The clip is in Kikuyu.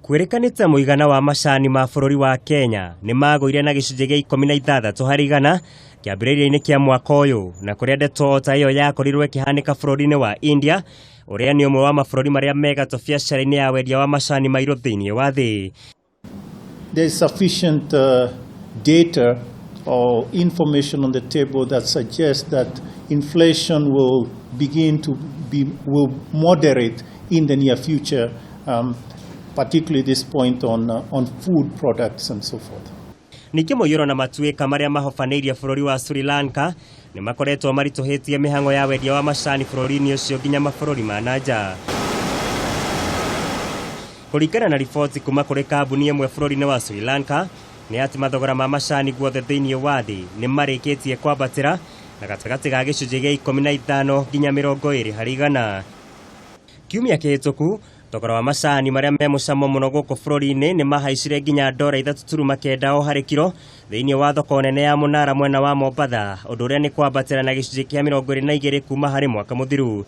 Kwĩrĩkanĩte mũigana wa macani ma bũrũri wa Kenya nĩ magũire na gĩcunjĩ gĩa 16% kĩambĩrĩria-inĩ kĩa mwaka ũyũ, na kũrĩa ndeto ta ĩyo yakorirwo ĩkĩhanĩka bũrũri-inĩ wa India, ũrĩa nĩ ũmwe wa mabũrũri marĩa megatũ biacara-inĩ ya wendia wa macani mairũ thĩinĩ wa thĩ. There is sufficient data or information on the table that suggests that inflation will begin to be, will moderate in the near future, particularly this point on food products and so forth. Ningĩ mũiyũro na matuĩka marĩa mahobanĩirie bũrũri wa Sri Lanka nĩ makoretwo maritũhĩtie mĩhang'o ya wendia wa macani bũrũri-inĩ ũcio nginya mabũrũri ma na nja. Kũringana na riboti kuma kũrĩ kambuni ĩmwe bũrũri-inĩ wa Sri Lanka, nĩ atĩ mathogora ma macani guothe thĩinĩ wa thĩ nĩ marĩkĩtie kwambatĩra na gatagatĩ ga gĩcunjĩ gĩa 15 nginya 20%. Kiumia kĩhĩtũku, thogora wa macani marĩa me mũcamo mũno gũkũ bũrũri-inĩ nĩ mahaicire nginya ndora 3.9 o harĩ kiro thĩinĩ wa thoko nene ya Mũnara mwena wa Mombatha, ũndũ ũrĩa nĩ kwambatĩra na gĩcunjĩ kĩa 22 kuma harĩ mwaka mũthiru.